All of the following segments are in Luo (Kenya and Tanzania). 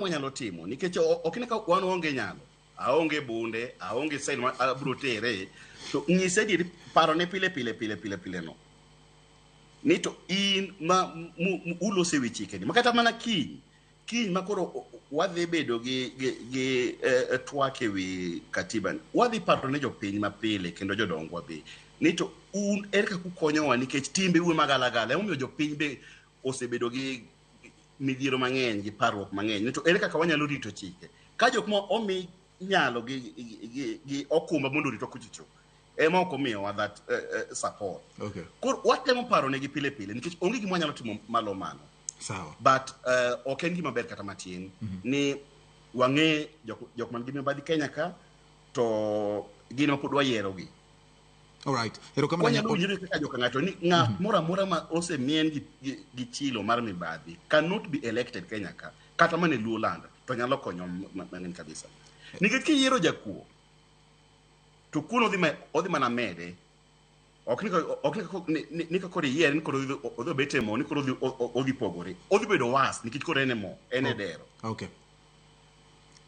Mwanyalo timo nikech ok ni ka wan waonge nyalo, aonge bunde, aonge sign ma abro tere, to nyise adieri, parone pile pile pile pile pile no ni to in ma ulose wi chikeni ma kata mana kiny kiny ma koro wadhi bedo gi twak e wi katiba ni, wadhi paro ne jopiny mapile kendo jodongwa be ni to un ere kaka ukonyowa, nikech timbe u magalagala emomiyo jopiny be osebedo gi midhiero mang'eny gi parruok mang'eny ni to ere kaka wanyalo rito chike ka jok ma omi nyalo gi okumba mondo oritwa kuchocho ema ok omiyowa that support. Koro watemo paro negi pile pile nikech onge gima wanyalo timo malo mano. But ok en gima ber kata matin ni wang'e jok man gi mibadhi Kenya ka to gin ma pod wayierogi. Alright. Erokamano. Wanyalo winjore kaka joka ng'ato ni ng'at moro amora ma osemien gi chilo mar mibadhi cannot be elected Kenya ka, kata mana e Luo land, to nyalo konyo mang'eny kabisa, nikech kiyiero jakuo to kuono odhi mana mede, ok ni ok ni ka koro iyiere ni koro odhi obet e mo ni koro odhi pogore, odhi bedo was nikech koro en e mo, en e dero. Okay.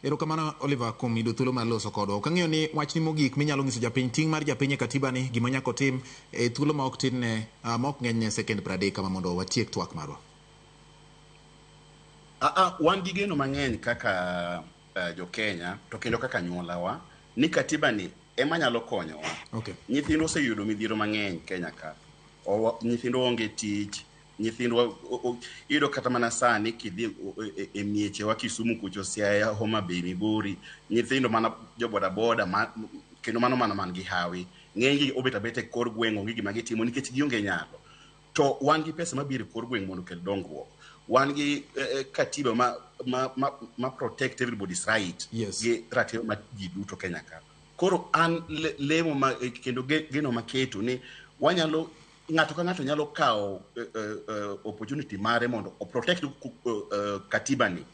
Erokamano, Oliver, kuom yudo thuolo mar loso kodwa. Ok ang'eyo ni wachni mogik minyalo nyiso japiny, ting' mar japiny e katiba ni, gima nyaka otim e thuolo ma ok tin ne, ma ok ng'eny ne second 30 kama mondo watiek twak marwa. Wan gi geno mang'eny kaka jo Kenya to kendo kaka anyuolawa ni katiba ni ema nyalo konyowa. Nyithindwa oseyudo midhiero mang'eny Kenya ka. Nyithindwa onge tich, nyithindwa iyudo kata mana sani kidhi e miechewa Kisumu kucho, Siaya, Homa Bay, Migori, nyithindo mana jo boda boda ma, kendo mano mana man gi hawi. Ng'enygi obet abeta e kor gweng', onge gima gitimo nikech gionge nyalo. To wan gi pesa mabiro e kor gweng' mondo okel dongruok. Wan gi katiba ma protect everybody's right gi ratiro mar ji duto Kenya ka. Koro an lemo ma kendo geno maketo ni wanyalo, ng'ato ka ng'ato nyalo kawo opportunity mare mondo o protect katiba ni.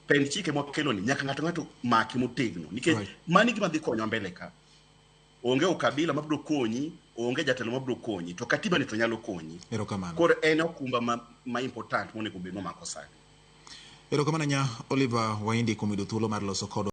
Pend chike mwakelo ni nyaka ng'ato ng'ato maki motegno nikech mani gima dhi konyowa mbele ka. Onge ukabila mabiro konyi, onge jatelo mabiro konyi, to katiba ni to nyalo konyi. Erokamano. Koro en okumba ma important monego bed momako sani. Erokamano nya, Oliver Waindi, kuom yudo thuolo mar loso kodwa.